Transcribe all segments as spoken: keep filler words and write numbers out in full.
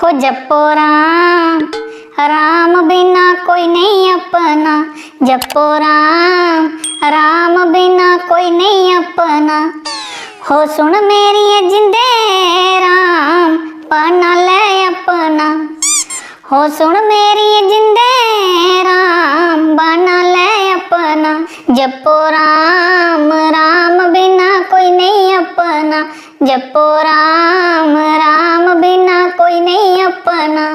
ओ जपो राम, राम बिना कोई नहीं अपना। जपो राम, राम बिना कोई नहीं अपना। हो सुन मेरी जिंदे राम, बना ले अपना। हो सुन मेरी जिंदे राम, बना ले अपना। जपो राम, राम बिना कोई नहीं अपना। जपो राम, राम बिना कोई नहीं अपना।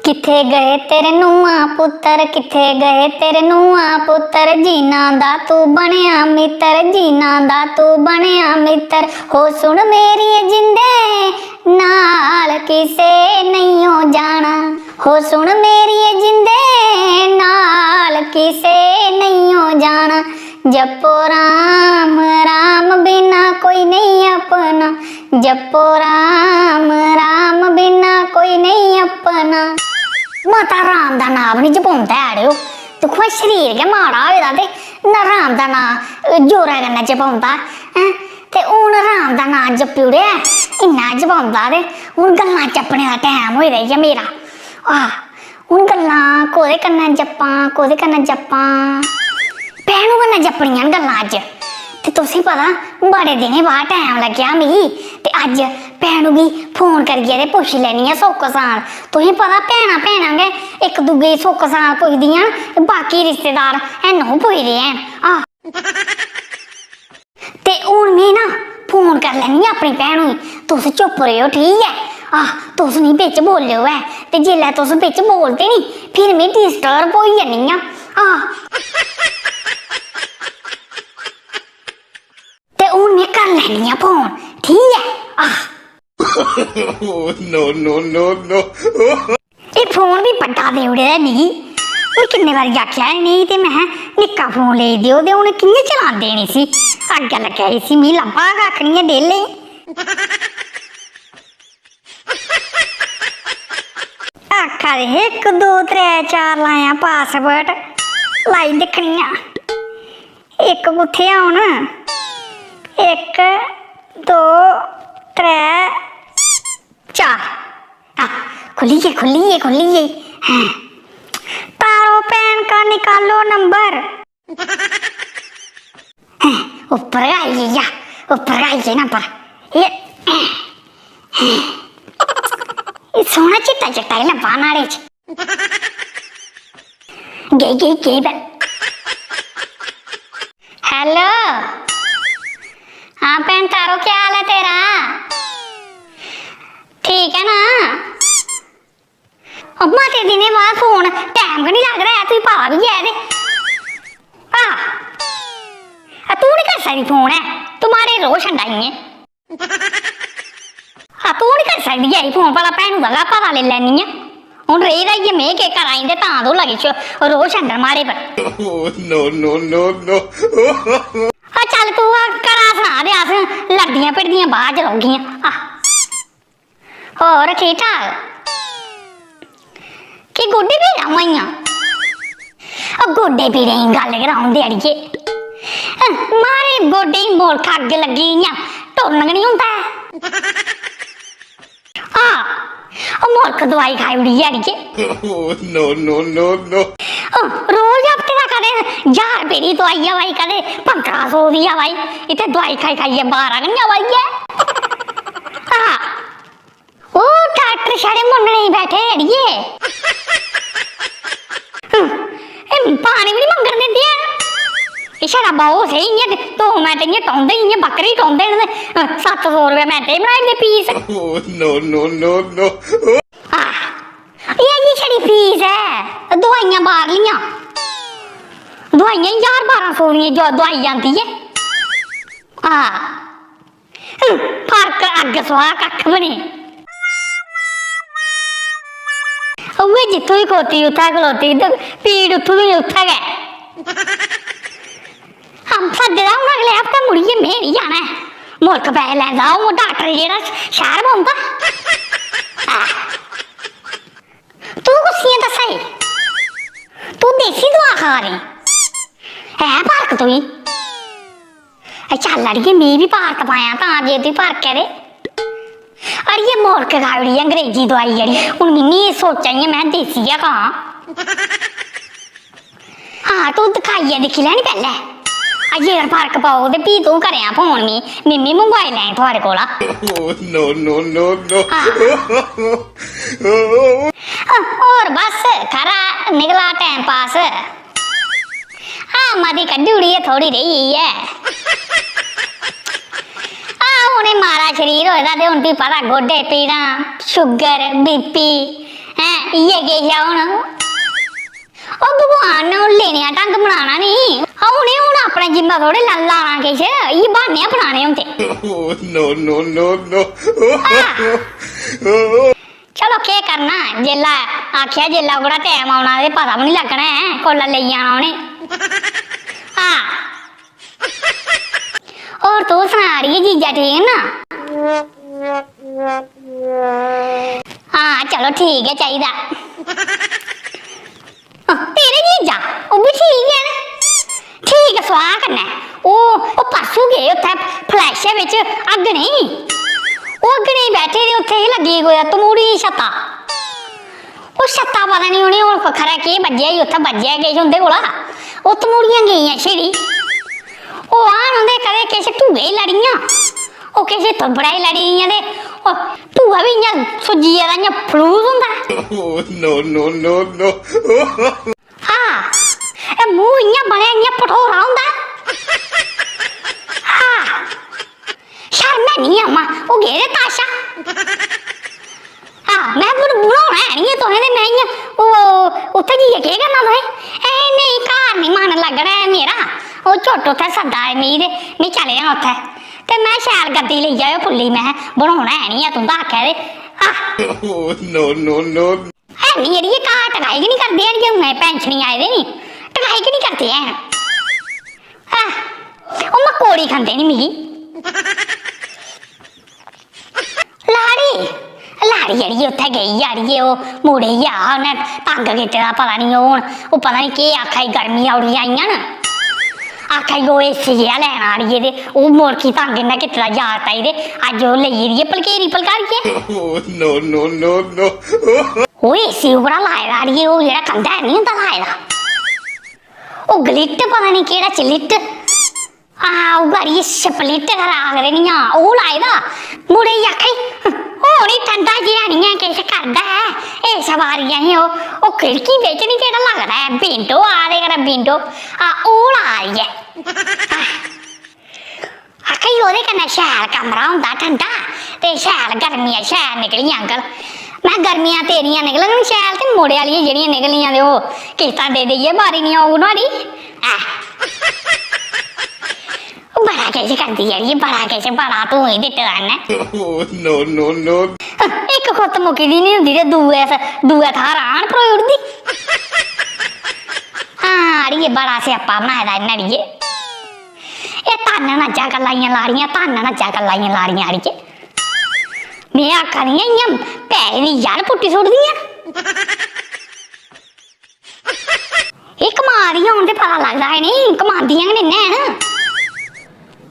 किथे गए तेरे नुआ पुत्तर, किथे गए तेरे नुआ पुत्तर। जीना दा तू बनेआ मित्तर, जीना दा तू बनेआ मित्तर। हो सुन मेरी जिंदे नाल किसे नहीं हो जाना। हो सुन मेरी जिंदे नाल किसे नहीं हो जाना। जपो राम, राम बिना कोई नहीं अपना। जपो राम, राम बिना कोई नहीं अपना। माता राम दा नांऽ बी निं जपोंदा ऐ अड़ेओ। दिक्खो, शरीर गै माड़ा होए दा ते ना राम दा नांऽ जोरै कन्नै जपोंदा, हैं? ते हून राम दा नांऽ जप्पी ओड़ेआ, इन्ना जपोंदा ते हून गल्लां जप्पने दा टैम होए दा ई ऐ मेरा। आह, हून गल्लां कोह्दे कन्नै जप्पां, कोह्दे कन्नै जप्पां? भैनू कन्नै जप्पनियां न गल्लां अज्ज। ते तुसें पता, बड़े दिनें बाद टैम लग्गेआ मिगी, ते अज्ज भैनू गी फोन करियै ते पुच्छी लैन्नी आं सुख सांद। तुसें पता, भैनां, भैनां गै इक दूए गी सुख सांद पुछदियां न, ते बाकी रिश्तेदार हैनू पुछदे हैन। आह। ते हून में ना फोन करी लैन्नी आं अपनी भैनू गी। तुस चुप्प रेहो, ठीक ऐ? आह, तुस निं बिच बोलेओ ऐ। ते जेल्लै तुस बिच बोलदे नी, फिर में disturb होई जन्नी आं। आह। ते हून में करी लैन्नी आं फोन, ठीक ऐ? आह। Oh, no, no, no, no। एह् फोन बी बड्डा देई ओड़े दा मिगी। में किन्ने बारी आखेआ इ'नेंगी ते में निक्का फोन लेई देओ, ते हून कि'यां चलांदे न इसी? अग्गें लग्गेआ इसी मिगी लब्भा कक्ख निं ऐ डेले। आखा दे हे इक, दो, त्रै, चार लायां password, लाई दिक्खनी आं। इक कुत्थै ऐ हून? इक, दो, त्रै, चार। आ, खुल्ली गे, खुल्ली गे, खुल्ली गे। हैं। तारो भैन का निकालो नंबर। हैं, उप्पर गै आई गेई, उप्पर गै आई गेई नंबर। एह्, एह् सोह्ना चिट्टा चिट्टा ही लब्भा नुहाड़े च। गेई, गेई, गेई बे। Hello। हाँ भैन तारो, क्या हाल ऐ तेरा? ठीक ऐ ना? अम्मा, ते दिनें बाद फोन, टैम गै निं लगदा ऐ, तुगी पता बी ऐ ते। आ, आ, तूं निं करी सकदी फोन ऐ, तूं मारे रोज छंडा इ'यां। आ, तूं निं करी सकदी ऐ फोन, भला भैनू दा गै पता लेई लैन्नी ऐ। हून रेही दा इ'यै, में केह् करां इं'दे तां तूं लगी च-, रोज छंडन मारे पर। Oh, no, no, no, no। आ, चल तूं आ, घरा सना दे, अस लड़दियां भिड़दियां बाह्र च रौह्गियां। आ। होर ठीक ठाक? कि गोड्डे पीड़ां होइयां? ओ गोड्डे पीड़ें दी गल्ल गै रौह्न दे अड़िये। मारे गोड्डें गी मोलख अग्ग लग्गी इ'यां, टुरन गै निं होंदा ऐ। आ, ओ मोलख दवाई खाई ओड़ी ऐ अड़िये। Oh, no, no, no, no। ओ, रोज हफ्ते दा कदें ज्हार रपेऽ दी दवाई ऐ भाई, कदें पंदरां सौ दी ऐ भाई, इत्थै दवाई खाई खाइयै बारा गै निं आवा दी ऐ। आ, ओह् डाक्टर छड़े मुन्नने गी बैठे अड़िये। हं, एह् पानी बी निं मंगन दिंदे हैन। एह् छड़ा बौह् सेही इ'यां ते दो मिंट इ'यां टौंदे, इ'यां बक्करी टौंदे न ते, हं, सत्त सौ रपेआ मिंटै च बनाई ओड़दे fees. Oh, no, no, no, no। आह, एह् जी छड़ी फीस ऐ, दोआइयां बाह्रलियां। दोआइयां ज्हार बारां सौ दियां जो दोआई आंदी ऐ। आह। हं, फर्क अग्ग सुआह् कक्ख बी निं। उ'ऐ जित्थूं दी खड़ोती उत्थै खड़ोती ते पीड़ उत्थूं दी उत्थै गै। हम सद्दे दा हून अगले हफ्ते मुड़ियै में निं जाना ऐ। मुल्ख पैसे लैंदा ओह् डाक्टर जेह्ड़ा शैह्र पौंदा। तूं कुस्सियां दस्सा दी? तूं देसी दवा खा दी। है फर्क तुगी? ए चल अड़िये, में बी पार्क पायां तां जे तुगी फर्क ऐ ते। अड़िये, मुल्ख खाई ओड़ी अंग्रेजी दोआई जेह्ड़ी। हून मिम्मी एह् सोचा दी आं, में देसी गै खां। हां, तूं दिक्खियै दिक्खी लैनी पैह्लें। अजेकर फर्क पौग ते फ्ही तूं करेआं फोन मी, मिम्मी मंगोआई लैं थुआढ़े कोला। Oh, no, no, no, no। हां। होर बस खरा निकला टैम पास। हां, मती कड्ढी ओड़ी ऐ, थोह्ड़ी रेही गेई ऐ। हां, हून एह् माड़ा शरीर होए दा ते हून फ्ही पता गोड्डे पीड़ां, शुगर, बीपी, हैं, इ'यै किश ऐ हून। ओह् भगवान ने हून लेने दा ढंग बनाना नी। हां, उ'नें हून अपना जिम्मा थोह्ड़े ला-, लाना किश, इ'यै ब्हान्ने अपनाने होंदे। Oh, no, no, no, no। हां। चलो, केह् करना, जेल्लै आखेआ, जेल्लै ओह्कड़ा टैम औना ते पता बी निं लग्गना ऐ, कोल्लै लेई जाना उ'नें। हां। होर तूं सना, अड़िये, जीजा ठीक न? हां, चलो, ठीक गै चाहिदा। तेरे जीजा, ओह् बी ठीक गै न। ठीक सुआह् कन्नै। ओह्, ओह् परसों गे उत्थै flash बिच अग्गने। ओह् अग्गने बैठे दे उत्थै लग्गी दी कुतै तमूड़ी छत्ता। ओह् छत्ता पता निं उ'नें हून खरै केह् बज्जेआ ई, उत्थै बज्जेआ किश उं'दे कोला। ओह् तमूड़ियां गेइयां छेड़ी। ओह् आन उं'दे कदें किश ढूहे ई लड़ियां। ओह् किश तुब्बड़ा ई लड़ी दियां ते ओह् ढूहा बी इ'यां सुज्जी गेदा, इ'यां फलूस होंदा ऐ। Oh, no, no, no, no। हां, एह् मूंह् इ'यां बनेआ, इ'यां भठोरा होंदा ऐ। हां, शर्म है निं ऐ, अम्मा, ओह् गेदे ताशा। हां, में बन-, बनाना है निं ऐ तुसें ते में इ'यां, ओह्, उत्थै जाइयै केह् करना तुसें? ए, नेईं, घर निं मन लग्गना ऐ मेरा। ओह् चुट्ट उत्थै सद्दा दे मिगी ते में चले आं उत्थै। ते में शैल गद्दी लेई जाएओ पुल्ली, में बनाना है निं ऐ तुं'दा आखेआ ते। आह। Oh, no, no, no। है निं अड़िये, घर टकाई गै निं करदे हैन, जे हून एह् पैंशनी आए दे नी, टकाई गै निं करदे हैन। आह, ओह् मकोड़ी खंदे नी मिगी। लाड़ी, लाड़ी अड़िये उत्थै गेई अड़िये, ओह् मुड़े गी आ, उन्नै तंग कीते दा, पता निं ओह् हून, ओह् पता निं केह् आखा दी, गर्मियां उठी आइयां न। आखा दी ओह् एसी जेहा लैना अड़िये, ते ओह् मुल्खी तंग इन्नै कीते दा जागत आई, ते अज्ज ओह् लेई गेदी ऐ पलकेरी पलकारियै। Oh, no, no, no, no। ओह् एसी उप्परा लाए दा अड़िये, ओह् जेह्ड़ा कंधा है निं होंदा लाए दा। ओह् गलिट पता निं केह्ड़ा चलिट। हां, उ'ऐ अड़िये split खरा आखदे निं, हां, ओह् लाए दा। मुड़े गी आखा दी, "हून एह् ठंडा जेहा निं ऐ किश करदा ऐ। इस बारी असें ओह्, ओह् खिड़की बिच निं जेह्ड़ा लगदा ऐ, window आखदे कन्नै window, हां, ओह् ला दी ऐ।" आखा दी, "ओह्दे कन्नै शैल कमरा होंदा ठंडा ते शैल गर्मियां शैल निकली जाङन।" में, "गर्मियां तेरियां निकलङन शैल ते मुड़े आह्लियां जेह्ड़ियां निकलनियां ते ओह् किस्तां देई देइयै बारी निं औग नुहाड़ी।" ऐ। ओह् बड़ा किश करदी ऐ, एह् बड़ा किश, बड़ा तूं ही दित्ते दा इन्नै। Oh, no, no, no। इक खुत्त मुक्की दी निं होंदी ते दूए स-, दूए थाह्र आन परोई ओड़दी। हां, अड़िये, बड़ा स्यापा बनाए दा इन्नै, अड़िये। एह् धन्न न अज्जै कल्लै दियां लाड़ियां, धन्न न अज्जै कल्लै दियां लाड़ियां, अड़िये। में आखा नी आं, इ'यां पैरें दी जड़ पुट्टी सुट्टदियां। एह् कमा दियां होन ते पता लगदा ऐ, नेईं कमांदियां गै नेईं हैन।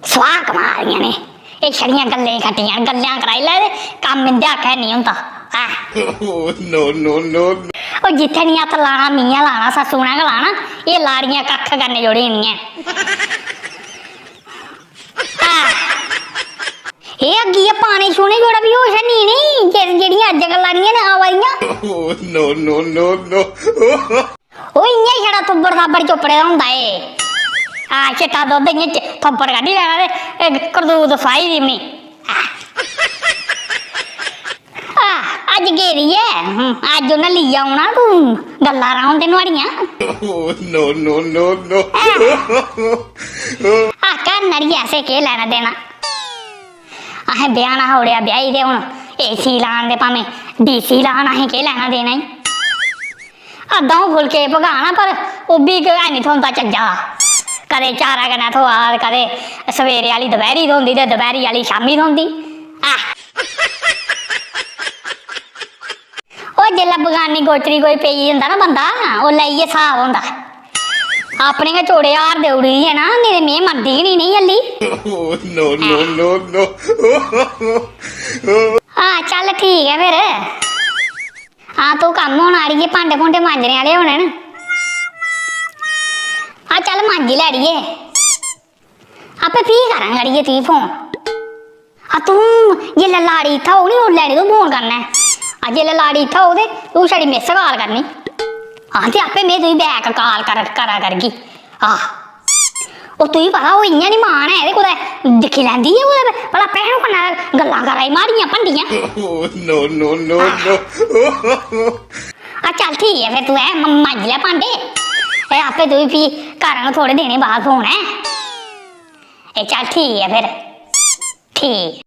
सुआह् कमा दियां न। एह् छड़ियां गल्लें खट्टियां न, गल्लां कराई लै ते कम्म इं'दे आखै निं होंदा। ऐ। Oh, no, no, no। ओह् जित्थै निं हत्थ लाना, मियां लाना, सस्सू ने गै लाना। एह् लाड़ियां कक्ख करने जोड़ी निं ऐ। ऐ। एह् अग्गी ऐ, पानी छूने जोड़ा बी होश है नी, नी, जे-, जेह्ड़ियां अज्जकल लाड़ियां न आवा दियां। Oh, no, no, no, no। ओह् इ'यां छड़ा थुब्बड़ थाब्बड़ चोपड़े दा होंदा ए। हां, चिट्टा दुद्ध इ'यां च-, थुब्बड़ कड्ढी लैना ते एह् करतूत सुआही दी उ'नें। आह, अज्ज गेदी ऐ, हूं, अज्ज उ'न्नै लेई औना, तूं गल्लां रौह्न दे नुहाड़ियां। Oh, no, no, no, no। आह, आह, कर नड़ियै, असें केह् लैना देना? असें ब्याह्ना हा ओड़ेआ ब्याही ते हून AC लान ते भामें DC लान, असें केह् लैना देना ई? आ, द'ऊं फुलके पकाना, पर ओह् बी है निं थ्होंदा चज्जा। कदें चारा कन्नै थ्होआ, ते कदें सवेरे आह्ली दपैह्री थ्होंदी, ते दपैह्री आह्ली शामीं थ्होंदी। आह। ओह्, जिसलै बगानी गोचरी कोई पेई जंदा ना बंदा, उसलै इ'यै स्हाब होंदा। अपने गै चोड़े हार देई ओड़ी दी ऐ ना, नेईं ते में मनदी गै निं, नेईं हल्ली। Oh, no, no, no, no। हां, चल ठीक ऐ फिर। हां, तू कम्म होना अड़िये, भांडे भूंडे मांजने आह्ले होने न। हां, चल मांजी लै अड़िये। आपे फ्ही करां अड़िये तुगी फोन। हां, तू जिसलै लाड़ी इत्थै होग नी, उसलै नी तू फोन करना ऐ। आ, जिसलै लाड़ी इत्थै होग ते तू छड़ी मिस काल करनी। हां, ते आपे में तुगी बैक काल कर, करा करगी। आह, ओह् तुगी पता, ओह् इ'यां नी मान ऐ, ते कुतै दिक्खी लैंदी ऐ कुतै, भला भैनू कन्नै गल्लां करा दी माड़ियां भंडियां। Oh, no, no, no, no। आ, चल ठीक ऐ फिर, तूं ऐ म-, मांजी लै भांडे, ते आपे तुगी फ्ही करङ थोह्ड़े दिनें बाद फोन, ऐ। ए, चल ठीक ऐ फिर, ठीक।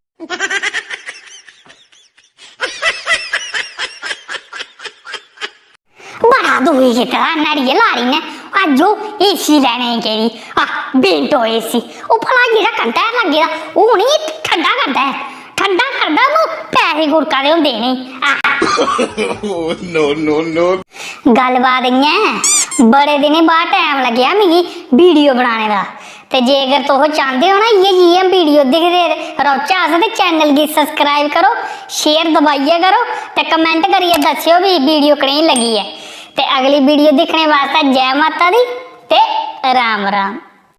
बड़ा दुखी कीते दा नाड़िये लाड़ी ने। अज्ज ओह् एसी लैने गी गेदी, आ, बिंडो एसी। ओह् भला जेह्ड़ा कंधै पर लग्गे दा, ओह् निं ठंडा करदा ऐ, ठंडा करदा ओह् पैसे गुड़का दे होंदे इ'नेंगी। आह। Oh, no, no, no। गल्लबात इ'यां ऐ, बड़े दिनें बाद टैम लग्गेआ मिगी वीडियो बनाने दा। ते जेकर तुस चांह्दे ओ ना इ'यै जेहियां वीडियो दिखदे रौह्चै अस, ते चैनल गी सब्सक्राइब करो, शेयर दबाइयै करो, ते कमेंट करियै दस्सेओ भी वीडियो कनेही लग्गी ऐ। ते अगली वीडियो दिक्खने बास्तै जै माता दी ते राम राम।